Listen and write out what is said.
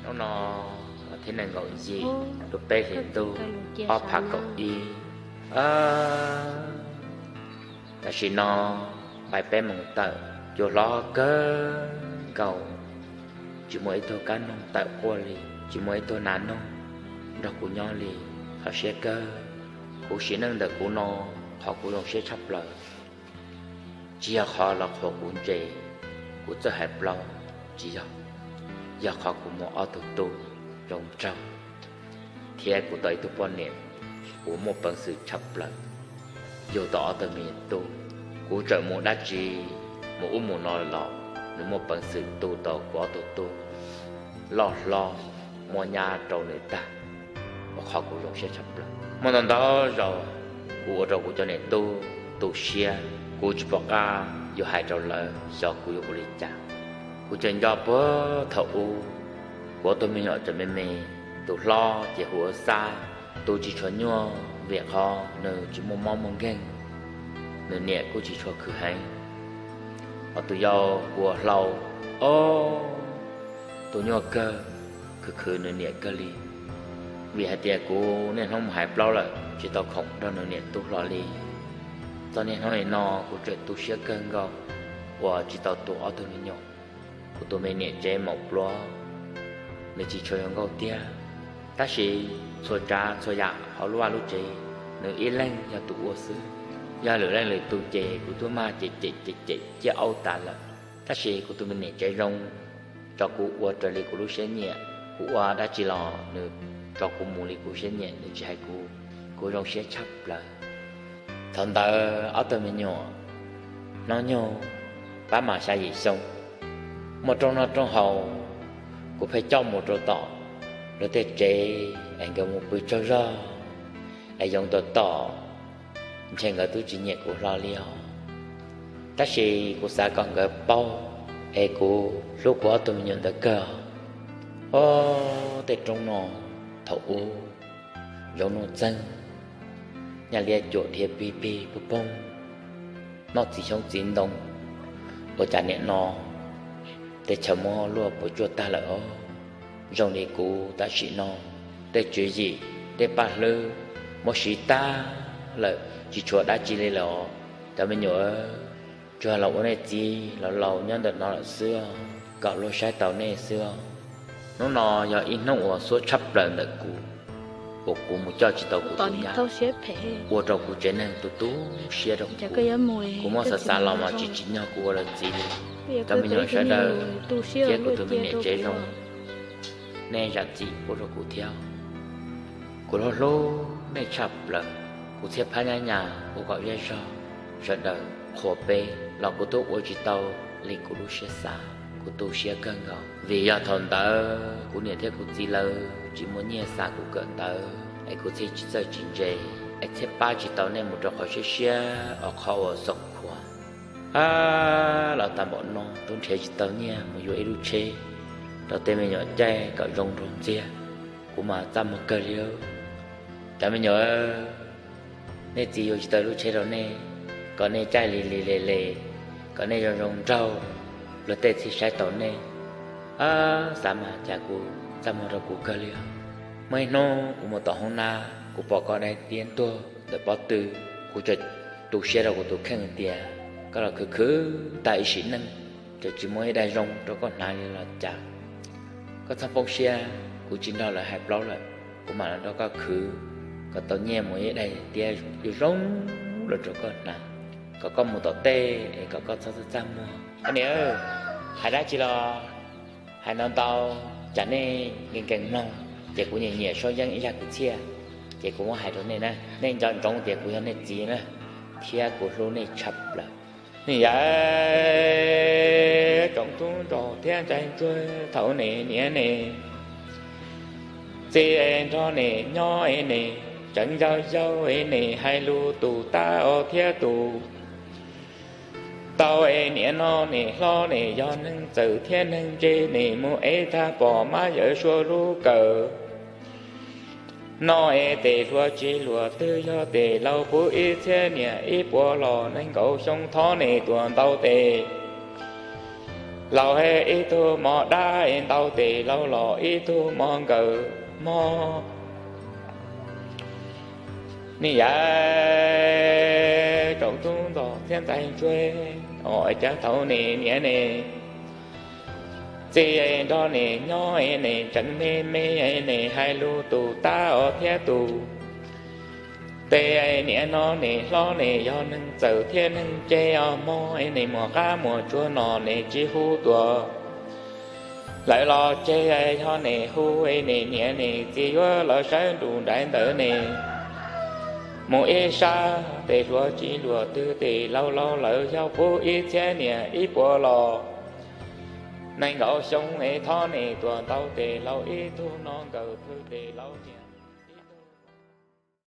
Hnub no thiab nees nkaum yim lub peb hlis ntuj ob phav kaum ib. Tam sim no nqai peb moos tawm, cua hlob kawg nkaus, tsis muaj ib tug kab noog tawm quaj li, tsis muaj ib tug nas noog nrog kuv nyob li. Qhov siab kawg, kuv sim neej ntawm kuv no, qhov kuv zoo siab tshaj plaws tsis yog qhov los qhuas kuv ntse, kuv txawj hais plaub, tsis yog, yog qhov kuv muaj ob tug tub zoo nraug, thiab kuv tau ib tug poj niam uas muaj peev xwm tshaj plaws, yug tau ob tug me tub. Kuv txawm mus dab tsi, mus ub mus no los nws muaj peev xwm tu tau kuv ob tug tub loj hlob, muab nyab rau nws tag, ua qhov kuv zoo siab tshaj plaws. Muaj ntau ntau zaus kuv ua rau kuv cov niam tub tu siab, kuv tsis pom qab yuav hais rau lawv xyov kuv yuav ua li cas. Kuv tseem nco puag thaum ub, kuv ob tug me nyuam tseem me me, tus hlob ces hu ua Xab, tu tsis tshua nyuaj vim qhov nws tsis muaj mob muaj nkeeg, nws niam kuj tsis tshua khwv heev. Hos tus yau hu ua Hlau, o, tu nyuaj kawg, khwv khwv nws niam kawg li. Vim hais tias kuv niaj hnub mus hais plaub lawm, tsis tau khoom nrog nws niam tu hlo li. Txog niaj hnub nim no kuv tseem tu siab kawg nkaus uas tsis tau tu ob tug me nyuam. Kuv tus me niam tsev maum pluav, nws tsis tshua zoo nkauj tiag, tab sis txhua tsav txhua yam hauv lub vaj lub tsev nws ib leeg yog tus ua xwb. Yog lwm leej lwm tus ces kuv twb maj cem cem cem cem ciaj aub tas lawm, tab sis kuv tus me niam tsev zoo, tso kuv ua raws li kuv lub siab nyiam, kuv ua dab tsi los nws tso kuv mus li kuv siab nyiam, nws tsis hais kuv, kuv zoo siab tshaj plaws. Thaum ntawd ob tug me nyuam hnub nyoog pab mam xya yim xyoo, muaj rooj noj rooj haus, kuv pheej coj mus rau tom luag tej tsev es nkawd mus pw tsaug zog es yoo tau tom, ntshe nkawd twb tsis nyiam kuv hlo li os. Tab sis kuv xav kom nkawd paub es kuv hlub kuv ob tug me nyuam ntawd kawg. Ob tej roob no thaum ub zoo nuj txeeg, nyaj liab cuam dhia pig pig pog poog, noj txiv xyoob txiv ntoo, ua cas niam no tej chaw muab luaj puas tsuaj tag lawm os. Zoo li kuv tam sim no, tej tswv yim tej paj hlwb muab siv tag lawm, tsis tshuav dab tsi li lawm os. Cov me nyuam, tsuas los ua nej txiv los laus nyob ntawm no lawm xwb os, kom luag saib taus nej xwb os. Hnub no yog ib hnub uas xuab tshaj plaws ntawm kuv, uas kuv mus coj tsis tau kuv tus nyab, ua rau kuv tsev neeg tu tu siab rau kuv. Kuv muab xav xav los mas tsis tsim nyog kuv ua lawv txiv li. Cov me nyuam sawv daws thiab kuv tus me niam tsev zoo, nej zam txim pub rau kuv thiab. Kuv hlub hlub nej tshaj plaws. Kuv txhiaj phab nyab nyas ua kom zej zog sawv daws qhuas peb los kuv twb ua tsis tau li kuv lub siab xav. Kuv tu siab kawg nkaus vim yog thaum ntawd kuv niam thiab kuv txiv lawv tsis muaj nyiaj xa kuv kawm ntawv es kuv thiaj tsis txawj tsis ntse, es thiaj pab tsis tau nej mus rau qhov siab siab os, qhov uas xoom khuav. Ab, los tag npaum no twb nrhiav tsis tau nyiaj mus yuav ib lub tsheb rau tej me nyuam caij kom zoo nraug ntxiag, kuv mas txaj muag kawg li. Cov me nyuam, nej txiv yuav tsis tau lub tsheb rau nej, kom nej caij li li le le, kom nej zoo zoo nraug, luag tej thiaj saib taus nej. Ab, xav mas cas kuv txaj muag rau kuv kawg li. Muaj ib hnub kuv mus tom hoob nab, kuv pom koj dai tiab ntuag ntawm pob tw. Kuv txawm tu siab rau kuv tus kheej tias koj los khwv khwv tag ib sim neej, txawm tsis muaj ib daim zoo rau koj hnav li los cas. Koj txhob poob siab, kuv tsis nrog lawv hais plaub lawm, kuv mam los nrog koj khwv kom tau nyiaj mus ib daim tiab zoo zoo los rau koj hnav, kom koj mus tom tej es kom koj txhob txaj txaj muag. Koj niam, hais dab tsi los hais ntau ntau, tsam nej nkees nkees mloog, ces kuv nyiam nyiam Saub Yeeb ib zaj kwv txhiaj, ces kuv muab hais rau nej na, nej nco ntsoov tias kuv yog nej txiv na, thiab kuv hlub nej tshaj plaws. Niam yawm, tsoom tub nrog thiab ntxhais ntsuag, thaum ne niam ne txiv es nrog ne nyob es ne tseem yau yau es ne hais lus tus tab os thiab tus tau es niam no ne hlob ne yog neeg txawm thiab neeg ntse ne mus es tag pom mab yawm suav lub kawm no es tes hluas tsis luag twg yog tes laus puv ib txhiab niam ib puas los nees nkaum xyoo thov ne tuam ntau tes Laus ib tug mos dab es ntau tes laus los ib tug mos nkawm mog. Niam yawm tsaus ntuj ntxos thiab ntxais ntsuag, ua cas thaum nim niam nim txiv nrog nim nyob nim tseem me me nim hais lus tus tab os thiab tus tes. Niam no nim hlob nim yog neeg txawm thiab neeg ceg os mog, nim muam qab muam tsuag no nim tsis hu tuaj lawm los tseg, yog nim hu nim niam nim txiv yuav los sawv nrus nraim ntawd nim mus ib sab tes hluas tsis luag twg tes laus laus lawm, yog puv ib txhiab niam ib puas los nees nkaum xyoo es thov nim tuaj ntau tes laus ib tug no nkawm twg tes laus